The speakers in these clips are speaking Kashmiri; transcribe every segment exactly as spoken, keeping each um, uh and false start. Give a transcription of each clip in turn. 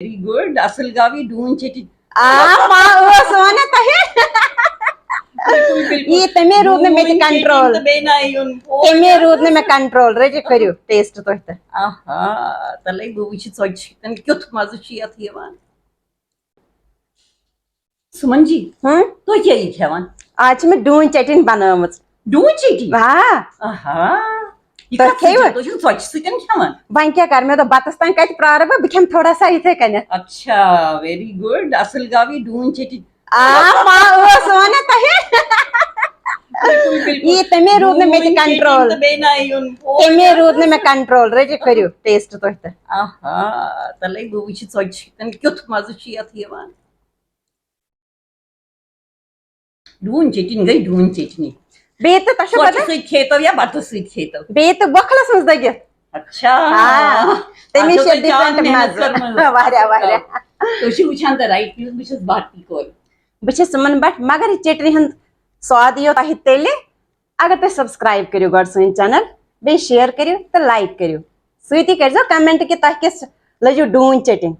ویری گڈ، اصل گوٚو یہِ ڈوٗنۍ چٹنۍ۔ آ، ما ٲس وَنان تۄہہِ۔ بِلکُل، بِلکُل۔ یی تَمے روٗد نہٕ مےٚ تہِ ڈوٗنۍ چٹنۍ کنٹرول۔ تہٕ بیٚیہِ نہ یُن پوش۔ تَمے روٗد نہٕ مےٚ کنٹرول۔ رٔٹِو، کٔرِو ٹیسٹ تُہۍ تہِ۔ آہا، تَلے بہٕ وٕچھِ ژۄچہِ چٹنۍ کیُتھ مَزٕ چھُ یَتھ یِوان۔ سُمن جی، ہُم؟ تُہۍ کیٛاہ یہِ کھٮ۪وان؟ آز چھِ مےٚ ڈوٗنۍ چٹنۍ بنٲومٕژ۔ ڈوٗنۍ چٹنۍ؟ آ، آہا، یہِ تُہۍ کَتھ کھیٚیِوٕ؟ سۭتۍ؟ تُہۍ چھِو ژۄچہِ سۭتۍ کھٮ۪وان؟ وۄنۍ کیٛاہ کَرٕ، مےٚ دوٚپ بَتَس تام کَتہِ پرٛارٕ بہٕ، بہٕ کھٮ۪مہٕ تھوڑا سا یِتھَے کٔنٮ۪تھ۔ اچھا، ویری گڈ، اصل گوٚو یہِ ڈوٗنۍ چٹنۍ۔ آ، ما ٲس وَنان تۄہہِ۔ بِلکُل، بِلکُل۔ یی تَمے روٗد نہٕ مےٚ تہِ ڈوٗنۍ چٹنۍ کنٹرول۔ تہٕ بیٚیہِ نہ یُن پوش۔ تَمے روٗد نہٕ مےٚ کنٹرول۔ رٔٹِو، کٔرِو ٹیسٹ تُہۍ تہِ۔ آہا، تَلے بہٕ وٕچھِ ژۄچہِ چٹنۍ کیُتھ مَزٕ چھُ یَتھ یِوان۔ ڈوٗنۍ چٹنۍ گٔے ڈوٗنۍ چٹنی۔ بیٚیہِ تہِ، تۄہہِ چھو ژۄچہِ پتہ؟ سۭتۍ کھیٚتو یا بَتہٕ سۭتۍ کھیٚتو؟ بیٚیہِ تہِ بۄکھلَس منٛز دٔگِتھ۔ اچھا۔ آ، تٔمِس اَتھ چھِ چھو تۄہہِ جان ڈِفرنٹ محنت مَزٕ۔ کٔرمٕژ۔ واریاہ، واریاہ۔ تُہۍ چھِو وٕچھان تہٕ رایٹ نیوز، بہٕ چھَس بھارتی کورِ۔ بہٕ چھَس سُمن بٹ، مگر یہِ چٹنہِ ہُنٛد سواد یِیو تۄہہِ تیٚلہِ، اگر تُہۍ سبسکرایب کٔرِو گۄڈٕ سٲنۍ چینل، بیٚیہِ شیئر کٔرِو تہٕ لایک کٔرِو۔ سۭتی کٔرۍزیو کمنٹ کہِ تۄہہِ کِژھ لٔجِو ڈوٗنۍ چٹنۍ۔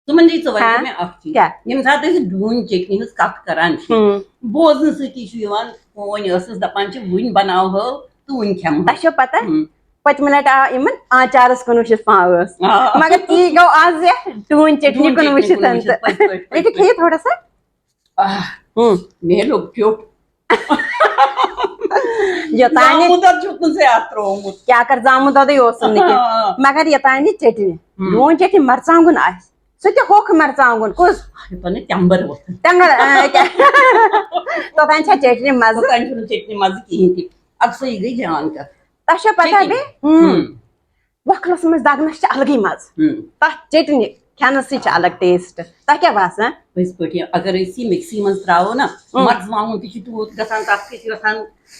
تِمن دی ژٕ وَن ہاں؟ تہٕ مےٚ اکھ چیٖز۔ کیٛاہ؟ ییٚمہِ ساتہٕ أسۍ ڈوٗنۍ چٹنی ہٕنٛز کتھ کران چھِ، ہُم۔ بوزنہٕ سۭتی چھُ یِوان، فون ٲسٕس دپان چھِ، وُنہِ بناوہو تہٕ وُنہِ کھٮ۪مہو۔ تۄہہِ چھو پتہ، ہُم۔ پٔتمہِ لٹہِ آو یِمن آچارس کُنوُہ شیٚتھ پانٛژھ۔ آ۔ مگر تی گوٚو آز زِ ڈوٗنۍ چٹنی ڈوٗنۍ کُنوُہ چٹنی شیٚتھ کُنوُہ تہٕ۔ شیٚتھ، پٔزۍ پٲٹھۍ، پٔزۍ بیٚیہِ کھیٚیِو تھوڑا سا۔ آہ، ہُم۔ مےٚ لوٚگ پیوٚٹ۔ یوٚتانۍ زامُت دۄد چھُکھ نہٕ ژےٚ اَتھ ترٛوومُت۔ کیٛاہ کر زامُت دۄدٕے اوسُم نہٕ کینٛہہ۔ آ۔ مگر یوٚتانۍ یہِ چٹنی، ہُم۔ ڈوٗنۍ چٹنی مرژٕوانٛگُن آسہِ، سُہ تہِ ہوٚکھ مرژٕوانٛگُن۔ کُس؟ یوٚتانۍ نہٕ تٮ۪مبَر ووٚتھُن۔ تٮ۪مبَر، آ، کیٛاہ؟ توٚتانۍ چھا چٹنی مَزٕ؟ توٚتانۍ چھُنہٕ چٹنی مَزٕ کِہیٖنۍ تہِ۔ اَدٕ سۄ یہِ گٔے جان کَتھ۔ تۄہہِ چھا پَتہ چٹنی۔ بیٚیہِ؟ ہُم۔ ہُم۔ وۄکھلَس منٛز دَگنَس چھِ الگٕے مَزٕ۔ ہُم۔ تَتھ چٹنی کھٮ۪نَس سۭتۍ چھِ الگ ٹیسٹ۔ تۄہہِ کیٛاہ باسان؟ پٔزۍ پٲٹھۍ، اگر أسۍ یہِ مِکسی منٛز ترٛاوو نا، ہُم۔ مرژٕوانٛگُن تہِ چھُ تیوٗت گژھان، تَتھ تہِ چھِ گژھان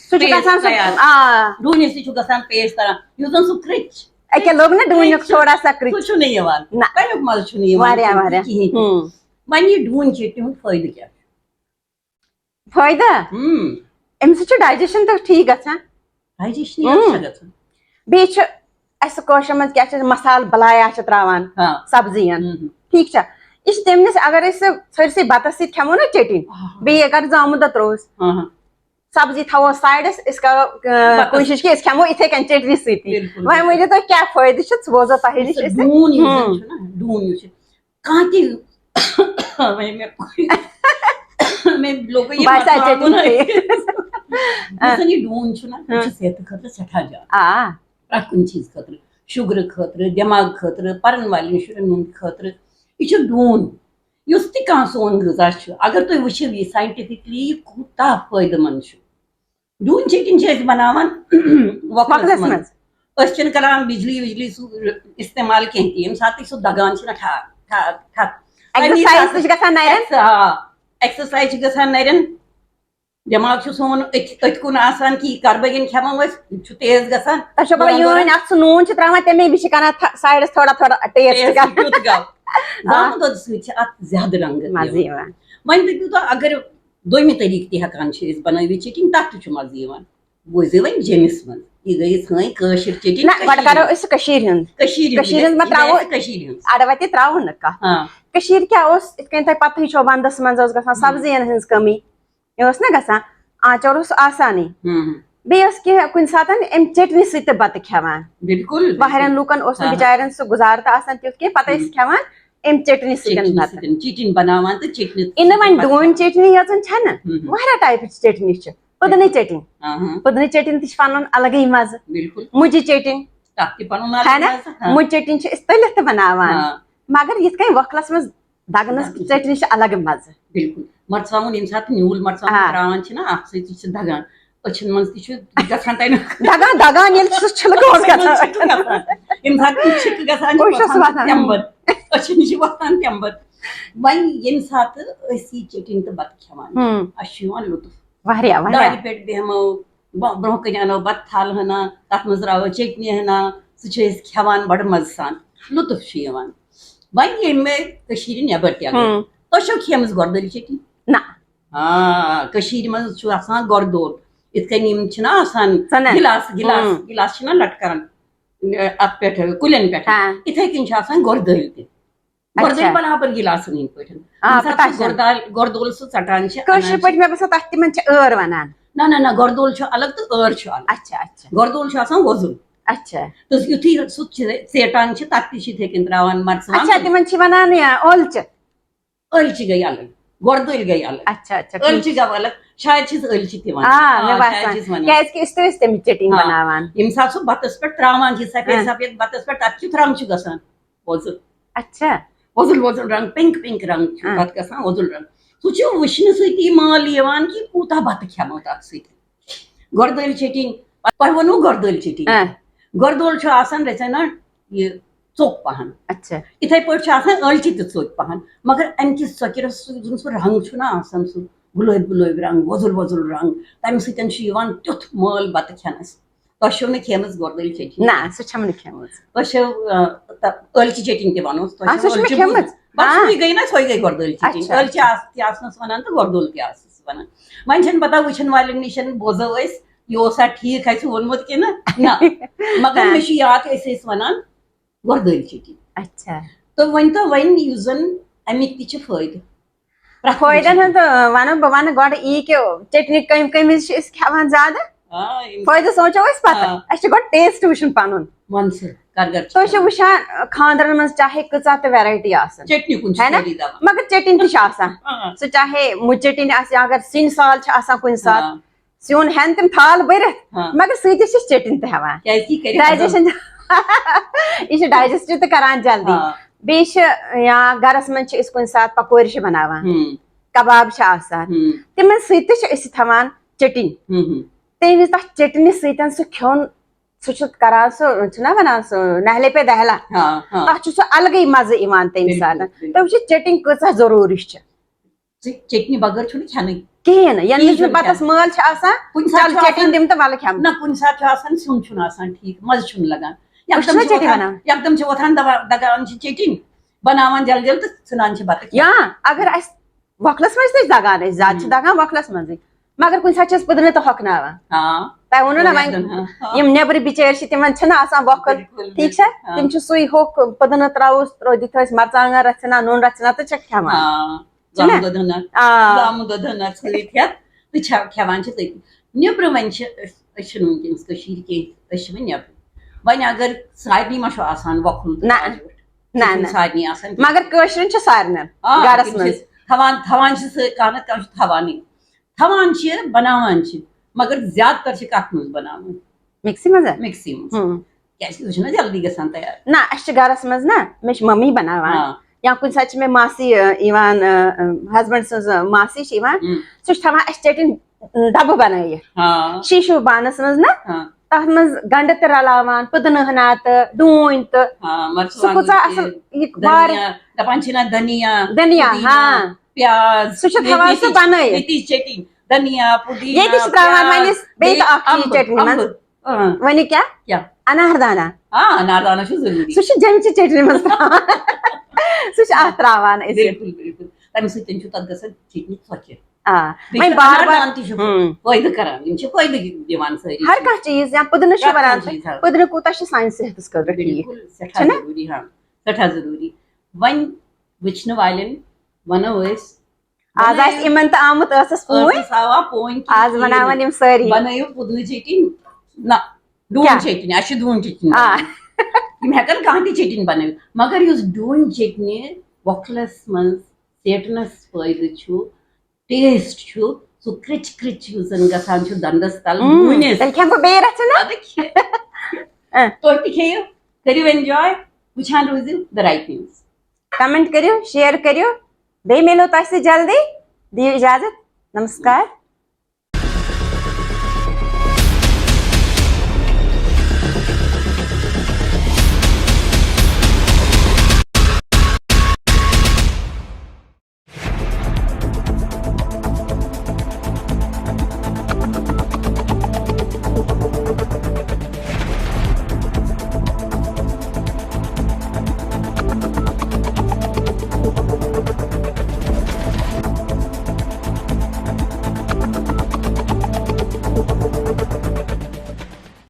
سُہ چھُ paste گژھان سُہ، تیار۔ آ۔ ڈوٗنِس تہِ چھُ گژھان پیسٹ تران، یُس زَن سُہ کرٛچ۔ أکیٛاہ لوٚگ نہ ڈوٗنیُک چھُ۔ تھوڑا سا کرٛچ۔ سُہ چھُنہٕ یِوان۔ نہ۔ تَمیُک مَزٕ چھُنہٕ یِوان واریاہ، تَمہِ سۭتۍ واریاہ۔ کِہیٖنۍ تہِ۔ ہُم۔ وۄنۍ یہِ ڈوٗنۍ چٹنی ہُنٛد فٲیدٕ کیٛاہ چھُ؟ فٲیدٕ؟ ہُم۔ اَمہِ سۭتۍ چھُ ڈایجیشن تہِ ٹھیٖک گژھان۔ ڈایجیشن ہُم۔ چھےٚ گژھان۔ بیٚیہِ چھُ اَسہِ کٲشرِ منٛز کیٛاہ چھِ مصالہٕ بَلایا چھِ ترٛاوان ہاں۔ سبزین۔ ہُم۔ ٹھیٖک چھا؟ یہِ چھِ تَمہِ نِش، اگر أسۍ سُہ سٲرسٕے بَتَس سۭتۍ کھٮ۪مو نا چٹنۍ، آہا۔ بیٚیہِ اگر زامُت دۄد ترٛووُس، ہاں، ہاں۔ سبزی تھاوو سایڈَس، أسۍ کَرو، آ، بَتَس۔ کوٗشِش کہِ أسۍ کھٮ۪مو یِتھَے کٔنۍ چٹنی سۭتی۔ بِلکُل، وۄنۍ بِلکُل۔ ؤنِو تُہۍ کیٛاہ فٲیدٕ چھِ ژٕ بوزو تۄہہِ نِش یُس أسۍ۔ ڈوٗن یُس زَن ہُم۔ چھُ نا، ڈوٗن یُس چھُ، کانٛہہ تہِ، وۄنۍ مےٚ، مےٚ لوٚگ یہِ باسیٛا مَرژٕوانٛگُن چٹنی أکِس۔ ٹھیٖک؟ یُس زَن یہِ ڈوٗن چھُ نا، یہِ چھُ صحتہٕ خٲطرٕ سٮ۪ٹھاہ جان۔ آ۔ پرٛٮ۪تھ کُنہِ چیٖز خٲطرٕ، شُگرٕ خٲطرٕ، دٮ۪ماغ خٲطرٕ، پَرَن والٮ۪ن شُرٮ۪ن ہُنٛد خٲطرٕ۔ یہِ چھُ ڈوٗن۔ یُس تہِ کانٛہہ سون غذا چھُ، اگر تُہۍ وٕچھِو یہِ scientifically، یہِ کوٗتاہ فٲیدٕ مَنٛد چھُ۔ ڈوٗنۍ چٹنۍ چھِ أسۍ بَناوان وۄکھلَس وۄکھلَس منٛز۔ منٛز۔ أسۍ چھِنہٕ کَران بِجلی وِجلی سُہ استعمال کینٛہہ تہِ، ییٚمہِ ساتہٕ تہِ سُہ دَگان چھِ نا، ٹھَک، ٹھَک، ٹھَک۔ Exercise تہِ چھِ گژھان نَرٮ۪ن۔ آ، exercise چھِ گژھان نَرٮ۪ن۔ دٮ۪ماغ چھُ سون أتھۍ، أتھۍ کُن آسان کہِ یہِ کَر بٲگٮ۪ن کھٮ۪مو أسۍ، یہِ چھُ تیز گژھان۔ تۄہہِ چھو پَتہ، گُرَن یوٗنۍ گُرَن۔ اَتھ سُہ نوٗن چھِ ترٛاوان، تَمے وِزِ چھِ کَران تھَ-، سایڈَس تھوڑا تھوڑا ٹیسٹ ٹیسٹ گژھان۔ کیُتھ گوٚو۔ زامُت دۄدٕ سۭتۍ چھِ اَتھ زیادٕ رنٛگت مَزٕ یِوان۔ یِوان۔ وۄنۍ دٔپِو تُہۍ، اگر دوٚیمہِ طریٖقہٕ تہِ ہٮ۪کان چھِ أسۍ بَنٲوِتھ چٹنۍ، تَتھ تہِ چھُ مَزٕ یِوان۔ بوٗزِو وۄنۍ جیٚمِس منٛز، یہِ گٔیے سٲنۍ کٲشِر چٹنۍ، نہ، گۄڈٕ کٔشیٖرِ کَرو ہٕنٛز۔ أسۍ کٔشیٖرِ ہُنٛد۔ کٔشیٖرِ ہٕنٛز، کٔشیٖرِ ہٕنٛز ما یہِ گٔیے ترٛاوو؟ اَسہِ کٔشیٖرِ ہٕنٛز۔ اَڑٕ وَتے ترٛاوو نہٕ کانٛہہ۔ ہاں۔ کٔشیٖرِ کیٛاہ اوس؟ یِتھ کٔنۍ تۄہہِ پَتہٕے چھو، وَندَس منٛز ٲس گژھان سبزی اَنٕنۍ ہٕنٛز کٔمی۔ یہِ اوس نہ گژھان، آنٛچار اوس آسانٕے۔ ہُم، ہُم۔ بیٚیہِ ٲس کینٛہہ کُنہِ ساتہٕ اَمہِ چٹنہِ سۭتۍ تہِ بَتہٕ کھٮ۪وان۔ بِلکُل، بِلکُل۔ واریاہَن لوٗکَن اوس نہٕ ہاں۔ بِچارٮ۪ن سُہ گُزارٕ تہٕ آسان تیُتھ کینٛہہ، پَتہٕ ٲسۍ ہُم۔ کھٮ۪وان اَمہِ چٹنہِ سۭتۍ چٹنہِ بَتہٕ۔ سۭتۍ، چٹنۍ بَناوان تہٕ چٹنہِ یہِ نہٕ وۄنۍ پَتہٕ ڈوٗنۍ چٹنی یٲژَن چھَنہٕ، ہُم، ہُم۔ واریاہ ٹایپٕچ چٹنہِ چھِ۔ پُدنہٕ چٹنۍ۔ ہاں، ہاں۔ پُدنہٕ چٹنۍ تہِ چھِ پَنُن الگٕے مَزٕ۔ بِلکُل۔ مُجہِ چٹنۍ۔ تَتھ تہِ پَنُن ہے نا؟ الگ مَزٕ، ہاں۔ مُجہِ چٹنۍ چھِ أسۍ تٔلِتھ تہِ بَناوان۔ ہاں۔ مگر یِتھ کٔنۍ وۄکھلَس منٛز دَگنَس دَگنَس۔ چٹنہِ چھِ الگ مَزٕ۔ بِلکُل۔ مَرژٕوانٛگُن ییٚمہِ ساتہٕ نیوٗل مَرژٕوانٛگُن آ۔ ترٛاوان چھِ نا، اَتھ سۭتۍ تہِ چھِ دَگان۔ أچھَن منٛز تہِ چھُ گژھان تَمیُک۔ دَگان، دَگان ییٚلہِ سُہ چھِلکہٕ اوس گژھان۔ چھِلکہٕ گژھان۔ ییٚمہِ ساتہٕ تِم چھِکہٕ گژھان چھِ، اوس چھُس وۄتھان وۄتھان۔ تَمہِ پَتہٕ۔ أچھَن چھِ وۄتھان تَمہِ پَتہٕ۔ وۄنۍ ییٚمہِ ساتہٕ أسۍ یہِ چٹنۍ تہٕ بَتہٕ کھٮ۪وان، ہُم۔ اَسہِ چھُ یِوان لُطُف۔ واریاہ، واریاہ۔ دارِ پٮ۪ٹھ بیٚہمو، ب-، برٛونٛہہ کَنہِ اَنو بَتہٕ تھَل ہنا، تَتھ منٛز ترٛاوو چٹنی ہنا، سُہ چھِ أسۍ کھٮ۪وان بَڑٕ مَزٕ سان، لُطُف چھُ یِوان۔ وۄنۍ ییٚمہِ کٔشیٖرِ نٮ۪بَر تہِ اگر ہُم۔ تۄہہِ چھو کھیٚمٕژ گۄردٲلۍ چٹنۍ؟ نہ۔ آ، کٔشیٖرِ منٛز چھُ آسان گۄردول، یِتھ کٔنۍ یِم چھِنہ آسان ژٕنَن۔ گِلاس، گِلاس، ہُم۔ گِلاس چھِنہ لَٹکَران، اَتھ پٮ۪ٹھ، کُلٮ۪ن پٮ۪ٹھ۔ ہاں۔ یِتھَے کٔنۍ چھُ آسان گۄردٲلۍ تہِ۔ گۄردٲلۍ اچھا۔ برابر گِلاسن ہٕنٛدۍ پٲٹھۍ۔ آ، ییٚمہِ ساتہٕ پتہ سُہ چھَنہٕ۔ گۄردال-، گۄردول سُہ ژَٹان چھِ، کٲشِر اَنان چھِ۔ پٲٹھۍ مےٚ باسان تَتھ تِمَن چھِ ٲر وَنان۔ نہ، نہ، نہ، گۄردول چھُ الگ تہٕ ٲر چھُ الگ۔ اچھا، اچھا۔ گۄردول چھُ آسان وۄزُل۔ اچھا۔ تہٕ یُتھُے سُہ ژے-، ژیٹان چھِ، تَتھ تہِ چھِ یِتھَے کٔنۍ ترٛاوان مرژٕوانٛگن۔ اچھا، تِمَن چھِ وَنان یہِ ٲلچہِ۔ ٲلچہِ گٔے الگ، گۄردٲلۍ گٔے الگ۔ اچھا، اچھا، ٹھیٖک۔ ٲلچہِ گٔے الگ، شاید چھِس ٲلچہِ تہِ وَنان۔ آ، مےٚ آ، شاید باسان۔ چھِس وَنان۔ کیٛازِ کہِ أسۍ تہِ ٲسۍ تَمہِ چٔٹِنۍ آ۔ بَناوان۔ ییٚمہِ ساتہٕ سُہ بَتَس پٮ۪ٹھ ترٛاوان چھِ، سفید ہاں۔ سفید بَتَس پٮ۪ٹھ، تَتھ کیُتھ رنٛگ چھُ گژھان؟ وۄزُل۔ اچھا۔ وۄزُل وۄزُل رنٛگ، پِنک پِنک رنٛگ چھُ ہاں۔ پَتہٕ گژھان، وۄزُل رنٛگ۔ سُہ چھُ وٕچھنہٕ سۭتی مال یِوان کہِ کوٗتاہ بَتہٕ کھٮ۪مو تَتھ سۭتۍ۔ گۄردٲلۍ چٔٹِنۍ، تۄہہِ ووٚنوُ گۄردٲلۍ چٔٹِنۍ۔ ہاں۔ گۄردول چھُ آسان رَژھِ ہنا یہِ ژوٚک پَہَن۔ اچھا۔ یِتھَے پٲٹھۍ چھُ آسان ٲلچہِ تہِ ژوٚکۍ پَہَن، مگر اَمہِ کِس ژۄکِرَس سُہ، یُس زَن سُہ رنٛگ چھُنہ آسان، سُہ گُلٲبۍ گُلٲبۍ رنٛگ، وۄزُل وۄزُل رنٛگ، تَمہِ سۭتۍ چھُ یِوان تیُتھ مٲل بَتہٕ کھٮ۪نَس۔ تۄہہِ چھُو نہٕ کھیٚمٕژ گۄردٲلۍ چٔٹِنۍ؟ نہ، سۄ چھَم نہٕ کھیٚمٕژ۔ تۄہہِ چھَو، آ، تہ-، ٲلچہِ چٔٹِنۍ تہِ وَنو، تۄہہِ آ، چھَو سۄ چھِ مےٚ ٲلچہِ کھیٚمٕژ۔ بوٗزمٕژ؟ بَس آ۔ سُے گٔے نہ، سۄے گٔے گۄردٲلۍ چٔٹِنۍ۔ اچھا، ٲلچہِ اچھا۔ آس-، تہِ آسنَس وَنان تہٕ گۄردول تہِ آسنَس وَنان۔ وۄنۍ چھَنہٕ پَتہ وٕچھَن والٮ۪ن نِش بوزو أسۍ، یہِ اوسا ٹھیٖک اَسہِ ووٚنمُت کِنہٕ نہ۔ مگر ہاں۔ مےٚ چھُ یاد، أسۍ ٲسۍ وَنان گۄردٲلۍ چٔٹِنۍ۔ اچھا۔ تہٕ وۄنۍ تو وۄنۍ یُس زَن اَمِکۍ تہِ چھِ فٲیدٕ۔ پرٛٮ۪تھ کُنہِ فٲیدَن چیٖزَس۔ ہُنٛد، آ، وَنو بہٕ وَنہٕ گۄڈٕ یی کہِ چٔٹنی کَمہِ کَمہِ وِزِ چھِ أسۍ کھٮ۪وان زیادٕ؟ آ، یِم فٲیدٕ سوچو أسۍ پَتہٕ۔ آ۔ اَسہِ چھُ گۄڈٕ ٹیسٹ وٕچھُن پَنُن۔ وَن سا، کر کر چھِ تُہۍ چھِو کھٮ۪وان؟ وٕچھان، آ، خانٛدرَن منٛز چاہے کۭژاہ تہِ ویرایٹی آسَن، چٔٹنی کُن چھِ ہے نا؟ سٲری دَپان۔ مگر چٔٹِنۍ تہِ چھِ آسان۔ آ۔ سُہ چاہے مُجہِ چٔٹِنۍ آسہِ یا اگر سِنۍ سال چھِ آسان کُنہِ ساتہٕ، آ۔ سیُن ہٮ۪ن تِم تھال بٔرِتھ، ہاں۔ مگر سۭتۍ چھِ چٔٹِنۍ تہِ ہٮ۪وان۔ کیٛازِ کہِ یہِ کَرِ ہضم۔ ڈایجیشن۔ یہِ چھِ ڈایجسٹ تہِ کران جلدی۔ ہاں۔ بیٚیہِ چھِ یا گرس منٛز چھِ أسۍ کُنہِ ساتہٕ پکوڑِ چھِ بناوان، ہُم۔ کباب چھِ آسان، ہُم۔ تِمن سۭتۍ تہِ چھِ أسۍ تھاوان چٔٹِنۍ۔ ہُم، ہُم۔ تَمہِ وِزِ تَتھ چٔٹنہِ سۭتۍ سُہ کھیوٚن، سُہ چھُ کران، سُہ چھُنہ وَنان، سُہ نہلے پہ دہلا۔ ہاں، ہاں۔ تَتھ چھُ سُہ الگٕے مَزٕ یِوان تَمہِ بِلکُل، ساتہٕ۔ بِلکُل۔ تَمہِ وِزِ چھِ چٔٹِنۍ کۭژاہ ضروٗری چھِ۔ ژٕ چٔٹنی بغٲر چھُنہٕ کھٮ۪نٕے۔ کِہیٖنۍ نہٕ، ییٚمہِ کِہیٖنۍ وِزِ نہٕ چھُنہٕ بَتَس کھٮ۪نہٕ۔ مٲل چھِ آسان، کُنہِ ساتہٕ چل چھُ چٔٹِنۍ آسان، دِم تہٕ وَلہٕ کھٮ۪مہٕ۔ نہ، کُنہِ ساتہٕ چھُ آسان سیُن چھُنہٕ آسان ٹھیٖک، مَزٕ چھُنہٕ لَگان۔ أسۍ یَکدَم چھِنہ چھِ چٔٹِنۍ وۄتھان، بَناوان۔ یَکدَم چھِ وۄتھان دَوا-، دَگان چھِ چٔٹِنۍ، بَناوان جلدی جلدی تہٕ ژھٕنان چھِ بَتہٕ کھٮ۪تھ۔ یا اگر اَسہِ وۄکھلَس منٛز تہِ دَگان أسۍ، زیادٕ چھِ ہُم۔ دَگان وۄکھلَس منٛزٕے، مگر کُنہِ ساتہٕ چھِ أسۍ پُدنہٕ تہِ ہۄکھناوان۔ ہاں۔ تۄہہِ ووٚنوُ نہ وۄنۍ، ہاں، ہاں۔ یِم نیٚبرٕ بِچٲرۍ چھِ، تِمَن چھِنہٕ آسان وۄکھُل، بِلکُل، ٹھیٖک چھا؟ بِلکُل، ہاں۔ تِم چھِ سُے ہوٚکھ پُدنہٕ ترٛاووس، ترٛٲو دِتھ ٲسۍ مَرژٕوانٛگَن رَژھِ ہنا، نوٗن رَژھِ ہنا تہٕ چھِکھ کھٮ۪وان۔ ہاں۔ چھُنہ؟ زامہٕ دۄد ہنا، آ۔ زامہٕ دۄد ہنا ژھٲنٛٹھۍ ہٮ۪تھ تہٕ چھا-، کھٮ۪وان چھِ تٔتی۔ نیٚبرٕ وۄنۍ چھِ أسۍ، أسۍ چھِنہٕ وٕنکیٚنَس کٔشیٖرِ کینٛہہ، أسۍ چھِ وۄنۍ نیٚبرٕ۔ وۄنۍ اگر سارنٕے ما چھُ آسان وۄکھُل تہٕ نہ۔ تاج وُٹھ؟ نہ، سُہ چھُنہٕ نہ۔ سارنٕے آسان کینٛہہ۔ مگر کٲشرٮ۪ن چھِ سارنٕے آ، گَرَس تِم چھِ منٛز۔ تھاوان، تھاوان چھِ سُہ کانٛہہ نَتہٕ کانٛہہ چھُ تھاوانٕے۔ تھاوان چھِ، بَناوان چھِ، مگر زیادٕ تَر چھِ کَتھ منٛز بَناوان؟ مِکسی منٛز ہا؟ مِکسی منٛز۔ ہُم۔ کیٛازِ کہِ سُہ چھُنہ جلدی گژھان تیار۔ نہ، اَسہِ چھِ گَرَس منٛز نہ، مےٚ چھِ مٔمی بَناوان۔ آ۔ یا کُنہِ ساتہٕ چھِ مےٚ ماسی، آ، یِوان، آ، آ، ہسبنٛڈ سٕنٛز، آ، ماسی چھِ یِوان، ہُم۔ سُہ چھُ تھاوان اَسہِ چٔٹِنۍ ڈَبہٕ بَنٲیِتھ۔ ہاں۔ شیٖشوٗ بانَس منٛز نہ، ہاں۔ تَتھ منٛز گَنٛڈٕ تہِ رَلاوان، پُدنہٕ ہنا تہٕ ڈوٗنۍ تہٕ ہاں، سُہ مَرژٕوانٛگُن کۭژاہ تہِ، اَصٕل، یہِ دھنیا، وارٕ دَپان چھِنہ دھنیا، دھنیا، پُدیٖنہ، ہاں۔ پیاز، سُہ چھُ تھاوان ییٚتِچ، سُہ بَنٲیِتھ۔ ییٚتِچ چٔٹِنۍ، دھنیا، پُدیٖنہ، ییٚتہِ چھِ ترٛاوان پیاز، وۄنۍ أسۍ بیٚیہِ بیٚیہِ اَکھ چیٖز اَمبہٕ، چٔٹنی منٛز۔ اَمبہٕ۔ آ۔ وۄنۍ کیٛاہ؟ کیٛاہ؟ انار دانہ۔ آ، انار دانہ چھُ ضروٗری۔ سُہ چھُ جیٚمہِ چہِ چٔٹنی منٛز ترٛاوان۔ سُہ چھُ اَتھ ترٛاوان أسۍ۔ بِلکُل، بِلکُل۔ تَمہِ سۭتۍ چھُ تَتھ گژھان چٔٹنی ژۄکہِ۔ آ، بیٚیہِ وۄنۍ چھُ بار انار بار دانہ تہِ چھُ ہُم۔ فٲیدٕ کران۔ یِم چھِ فٲیدٕ دِوان سٲری ہر چیٖز۔ کانٛہہ چیٖز یا پُدنہٕ چھُ پرٛٮ۪تھ وَنان، کانٛہہ چیٖز، ہاں۔ پُدنہٕ کوٗتاہ چھُ سانہِ صحتس خٲطرٕ ٹھیٖک؟ بِلکُل، سٮ۪ٹھاہ چھُنہ؟ ضروٗری، ہاں، سٮ۪ٹھاہ ضروٗری۔ وۄنۍ وٕچھنہٕ والٮ۪ن وَنو أسۍ، آز آسہِ بَنٲیِو۔ یِمن تہٕ آمُت ٲسَس پوٗنۍ۔ ٲسَس آوا پوٗنۍ کِنہٕ آز کِہیٖنۍ بَناوَن نہٕ؟ یِم سٲری۔ بَنٲیِو پُدنہٕ چٔٹِنۍ۔ نہ، ڈوٗنۍ کیٛاہ؟ چٔٹنہِ، اَسہِ چھِ ڈوٗنۍ چٔٹنہِ آ۔ بَناوٕنۍ۔ یِم ہٮ۪کَن کانٛہہ تہِ چٔٹنہِ بَنٲوِتھ، مگر یُس ڈوٗنۍ چٔٹنہِ وۄکھلَس منٛز ژیٹنَس فٲیدٕ چھُ، ٹیسٹ چھُ، سُہ کرٛچ کرٛچ یُس زَن گژھان چھُ دَنٛدَس تَل مم، ڈوٗنِس۔ تیٚلہِ کھٮ۪مہٕ بہٕ بیٚیہِ رَژھِ نا۔ اَدٕ کھے۔ اَہ۔ تُہۍ تہِ کھیٚیِو، کٔرِو enjoy، وٕچھان روٗزِو The Right News۔ Comment کٔرِو، share کٔرِو، بیٚیہِ مِلو تۄہہِ سۭتۍ جلدی۔ دِیِو اِجازت۔ نمسکار۔